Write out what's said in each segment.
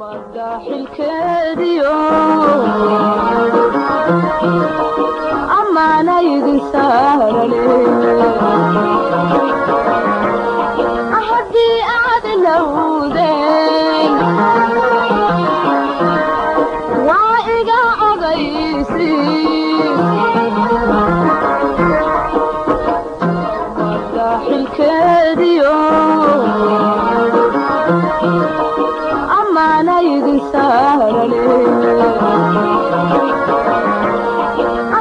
Ummadda xilkeediyo amaana idin saarane, haddii aad lowdeen waa iga ogaysi. Ummadda xilkeediyo amaana idin saarane,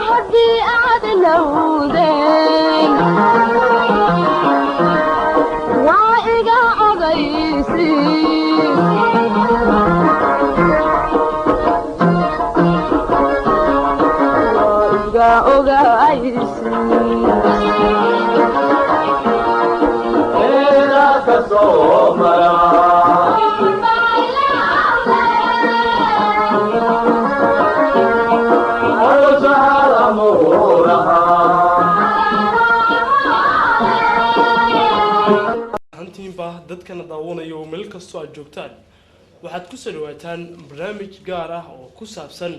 haddii aad lowdeen waa iga ogaysi. Waa iga ogaysi. Ka soo mara. Hantiinba dadkana daawanaya oo meel kastoo aad joogtaan, waxaad ku soo dhawaataan barnaamij gaar ah oo ku saabsan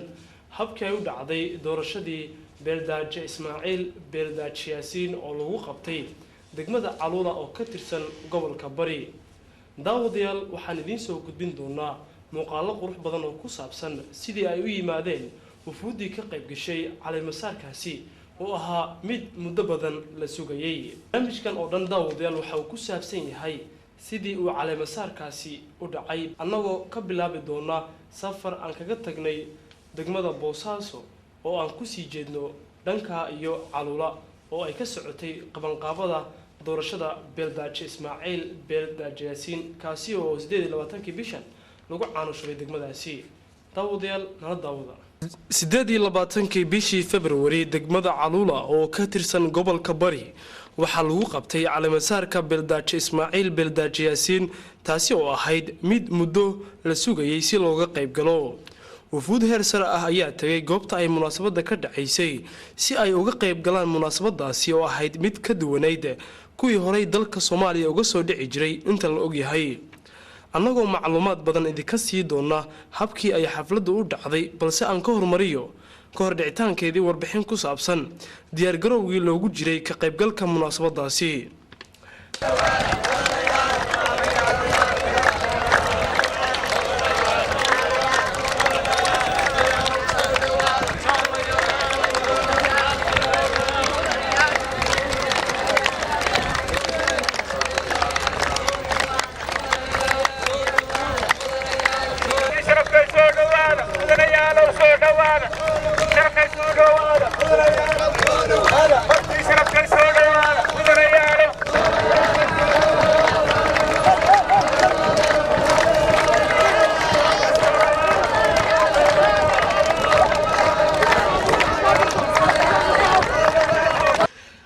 habkii ay u dhacday doorashadii Beeldaaje Ismaaciil Beeldaaje Yaasiin oo lagu qabtay degmada Caluula oo ka tirsan gobolka Bari. Daawadayaal, waxaan idiin soo gudbin doonaa muuqaalo qurux badan oo ku saabsan sidii ay u yimaadeen wufuuddii ka qayb gashay caleemasaarkaasi oo ahaa mid muddo badan la sugayay. Barnaamijkan oo dhan, daawadayaal, waxa uu ku saabsan yahay sidii uu caleemasaarkaasi u dhacay, annagoo ka bilaabi doona safar aan kaga tagnay degmada Boosaaso oo aan kusii jeedno dhanka iyo Caluula oo ay ka socotay qabanqaabada doorashada Beeldaaje Ismaaciil Beeldaaje Yaasiin, kaasi oo 28-kii bishan lagu caanushubay degmadaasi. Daawadayaal, nala daawada. 28-kii bishii Februari, degmada Caluula oo ka tirsan gobolka Bari waxaa lagu qabtay caleemasaarka Beeldaaje Ismaaciil Beeldaaje Yaasiin, taasi oo ahayd mid muddo la sugayay si looga qayb galo. Wufuud heer sare ah ayaa tagay goobta ay munaasabadda ka dhacaysay si ay uga qayb galaan munaasabadaasi oo ahayd mid ka duwanayd kuwii horey dalka Soomaaliya uga soo dhici jiray inta la ogyahay. Annagoo macluumaad badan idinka sii doona habkii ay xafladdu u dhacday, balse aan ka hormariyo ka hor dhicitaankeedii warbixin ku saabsan diyaargarowgii loogu jiray ka qaybgalka munaasabadaasi. Sharafkay soo dhawaada, mudanayaalow soo dhawaada. Sharafkay soo dhawaada, hortii sharafkay soo dhawaada, mudanayaalow.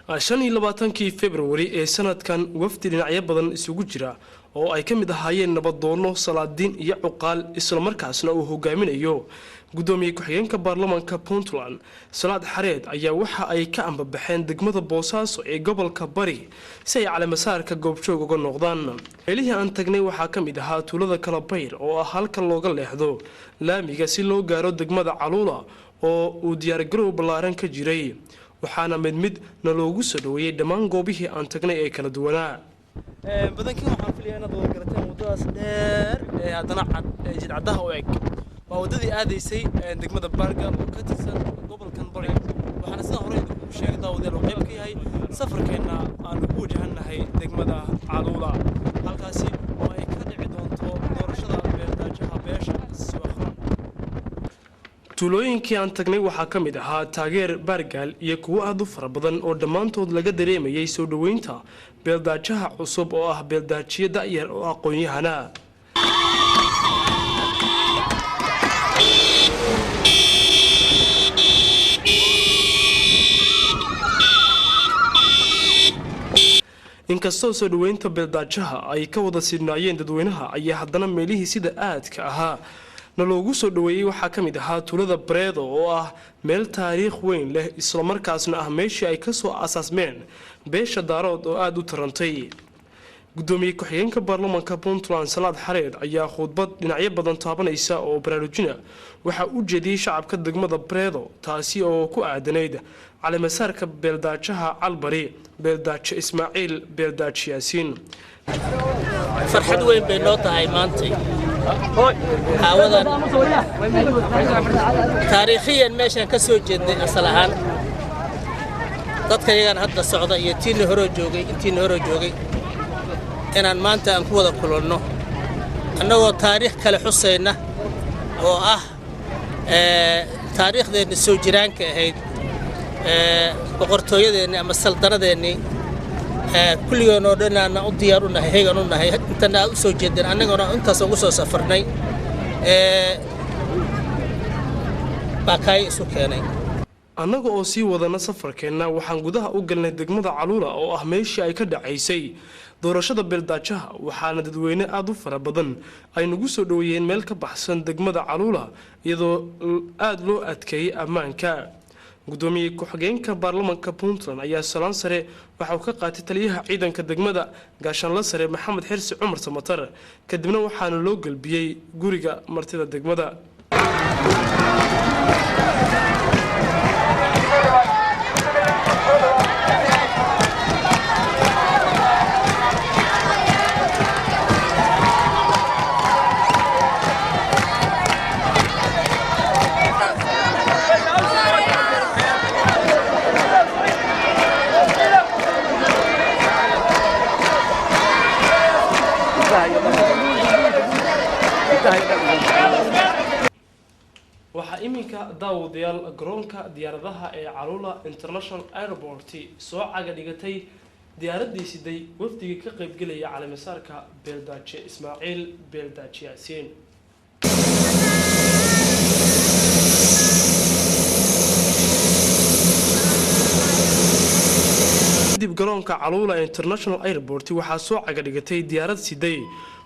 25-kii Februari ee sanadkan, wafdi dhinacyo badan isugu jira oo ay ka mid ahaayeen nabadoonno, salaadiin iyo cuqaal, islamarkaasna uu hogaaminayo gudoomiye ku-xigeenka baarlamaanka Puntland Salaad Xareed, ayaa waxa ay ka ambabaxeen degmada Boosaaso ee gobolka Bari si ay caleemasaarka goobjoog uga noqdaan. Meelihii aan tagnay waxaa ka mid ahaa tuulada Kalabayr oo ah halka looga leexdo laamiga si loo gaaro degmada Caluula oo uu diyaargarow ballaaran ka jiray, waxaana mid mid na loogu soo dhaweeyey dhammaan goobihii aan tagnay ee kala duwanaa. Badankiin waxaan filayaa inaad wada garateen waddadaas dheer ee haddana cad ee jidcadaha u eg. Waa waddadii aadaysay degmada Baargaal oo ka tirsan gobolkan Bari, waxaana sidaan horey idinkugu sheegay, daawadayaal, oo qayb ka yahay safarkeenna aan ugu wajahannahay degmada Caluula, halkaasi oo ay ka dhici doonto doorashada beeldaajaha beesha Siwaaqro. Tuulooyinkii aan tagnay waxaa ka mid ahaa Taageer, Baargaal iyo kuwo aada u fara badan oo dhammaantood laga dareemayay soo dhoweynta beeldaajaha cusub oo ah beeldaajiyo da'yar oo aqoon-yahana. Inkastoo soo dhoweynta beeldaajaha ay ka wada sidhnaayeen dadweynaha, ayaa haddana meelihii sida aadka ahaa na loogu soo dhoweeyey waxaa ka mid ahaa tuulada Bareedo oo ah meel taariikh weyn leh, islamarkaasna ah meeshii ay kasoo asaasmeen beesha Daarood oo aada u tarantay. Gudoomiye ku-xigeenka baarlamaanka Puntland Salaad Xareed ayaa khudbad dhinacyo badan taabanaysa oo baraarujina waxaa u jeediyey shacabka degmada Bareedo, taasi oo ku aadanayd caleemasaarka beeldaajaha Calbari, Beeldaajo Ismaaciil Beeldaaji Yaasiin. Farxad weyn bay noo tahay maantay haawadan. Taariikhiyan meeshaan ka soo jeednay, asal ahaan dadka yagaan hadda socda iyo tiinna horoo joogay, intiinna horoo joogay, inaan maanta aan ku wada kulanno annagoo taariikh kale xusayna oo ah taariikhdeenni soo jiraanka ahayd, boqortooyadeennii ama saldannadeennii. Kulligeen oo dhan aanna u diyaar u nahay, hegan u nahay, intana aad u soo jeedeen, annaguna intaas ugu soo safarnay baa kaaya isu keenay. Annaga oo sii wadana safarkeenna, waxaan gudaha u galnay degmada Caluula oo ah meeshii ay ka dhacaysay doorashada beeldaajaha, waxaana dadweyne aada u fara badan ay nagu soo dhoweeyeen meel ka baxsan degmada Caluula, iyadoo aada loo adkeeyey ammaanka. Gudoomiye ku-xigeenka baarlamaanka Puntland ayaa salaan sare waxa uu ka qaatay taliyaha ciidanka degmada, Gaashaanla Sare Maxamed Xirsi Cumar Samatar, kadibna waxaana loo gelbiyey guriga martida degmada. Waxaa iminka, daawadayaal, garoonka diyaaradaha ee Caluula International Airport soo caga dhigatay diyaaradii siday wafdiga ka qaybgelaya caleemasaarka Beeldaaje Ismaaciil Beeldaaje Yaasiin. Kadib garoonka Caluula International Airport waxaa soo caga dhigatay diyaarad siday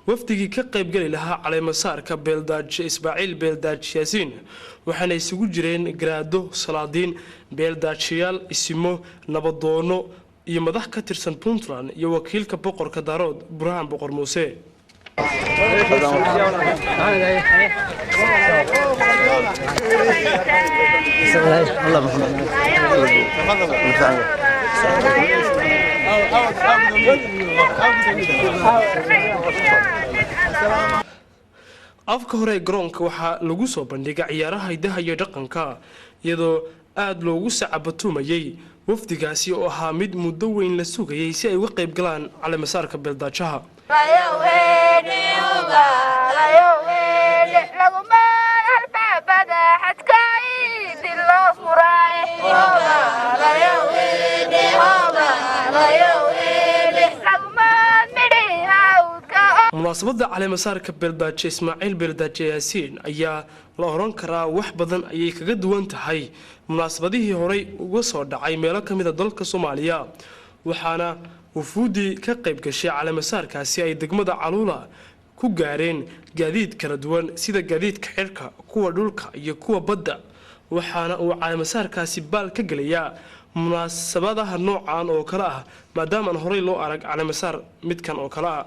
wafdigii ka qaybgeli lahaa caleemasaarka Beeldaaje Ismaaciil Beeldaaji Yaasiin, waxaana isugu jireen garaado, salaadiin, beeldaajiyaal, isimo, nabadoono iyo madax ka tirsan Puntland iyo wakiilka boqorka Daarood, Burhaan Boqor Muuse. Afka hore ee garoonka waxaa lagu soo bandhigay ciyaaraha hidaha iyo dhaqanka, iyadoo aada loogu sacabatumayay wafdigaasi oo ahaa mid muddo weyn la sugayay si ay uga qayb galaan caleemasaarka beeldaajaha. Munaasabadda caleemasaarka Beeldaaje Ismaaciil Beeldaaje Yaasiin ayaa la oran karaa wax badan ayay kaga duwan tahay munaasabadihii horey uga soo dhacay meelo ka mida dalka Soomaaliya, waxaana wufuuddii ka qayb gashay caleemasaarkaasi ay degmada Caluula ku gaareen gaadiid kala duwan, sida gaadiidka xirka, kuwa dhulka iyo kuwa badda, waxaana uu caleemasaarkaasi baal ka gelayaa munaasabadaha noocan oo kale ah, maadaama aan horey loo arag caleemasaar midkan oo kale ah.